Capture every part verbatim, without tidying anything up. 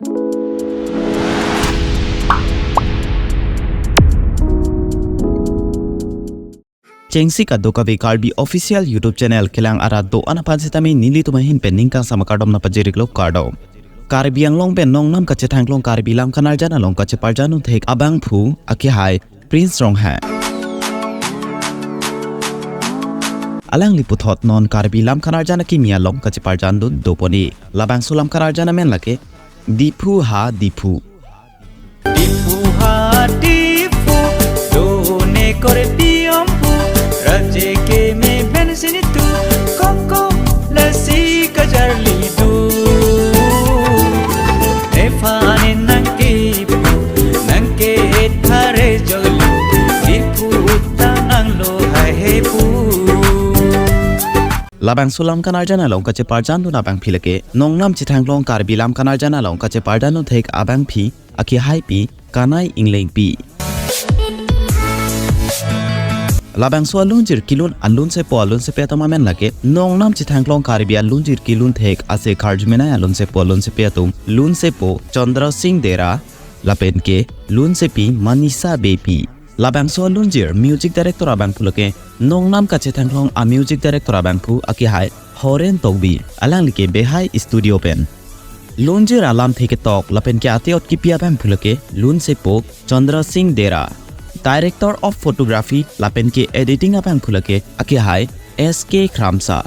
Chengsi kadokave Karbi Official YouTube Channel kelang arat do-an aphan sitame nelitum ahin pen ning kangsam akardom nangpajir-iklo, kardom. Karbi Anglong pen nongnam kachethangklong Karbi lam kanarjan along kacheparjan un thek abangphu akehai Prince Ronghang. Alangli puthot non Karbi lam kanarjan akimi along kacheparjan dun dopon-i. Labangso lam kanarjan amen lake Diphu ha Diphu. Diphu ha Diphu, done kore piyom phu, raje ke me ben sini tu, koko lasi kajar lidu. Nephan nangkiphu, nangkethare jolu, Diphu ta nanglo hai hephu. Labangso lam kanarjan along kacheparjan dun abangpi lake, nongnam chethangklong Karbi lam kanarjan along kacheparjan un thek abangpi akehaipi Kanai Englengpi. Labangso alunjir kelun alunsepo alunsepi atum amen lake, nongnam chethangklong Karbi alunjir kelun thek ase karjumenai alunsepo alunsepi atum, lunsepo Chandra Singh Dera, lapen ke lunsepi Manisha Beypi. Labangso alunjir music director abangphu lake, nongnam kachethangklong a music director abangphu akehai Horen Tokbi, alangli ke Behai Studio pen. Lunjir alamthe ketok lapen ke ate-ot kipi abangphu lake, lunsepo Chandra Singh Dera. Director of photography lapen ke editing abangphu lake akehai S K Kramsa.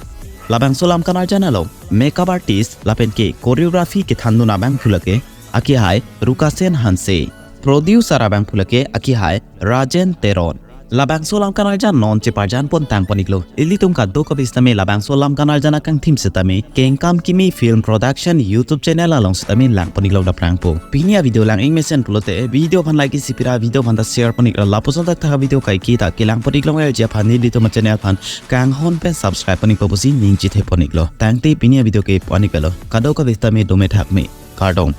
Labangso lam kanarjan along makeup artist lapen ke choreography kethan dun abangphu lake akehai Rukasen Hanse. Producer abangphu lake akehai Rajen Teron. Labangso lam kanarjan non cheparjan pon tangpon-iklo. Ilitum kadokave sitame labangso lam kanarjan akangthim sitame Kengkam Kimi Film Production YouTube channel along sitame langpon-iklo daprangpo. Pini avideo lang-ik mesen pulote video aphan like isi pira, video aphan ta share pon-iklo, lapuson thakthak avideo kaike ta kelangpon-iklong erji aphan nelitum achannel aphan kanghon pen subscribe pon-ikpo pusi ning chithe pon-iklo. Tangte pini avideo ke pon-iklo. Kadokave sitame dome thakme. Kardom.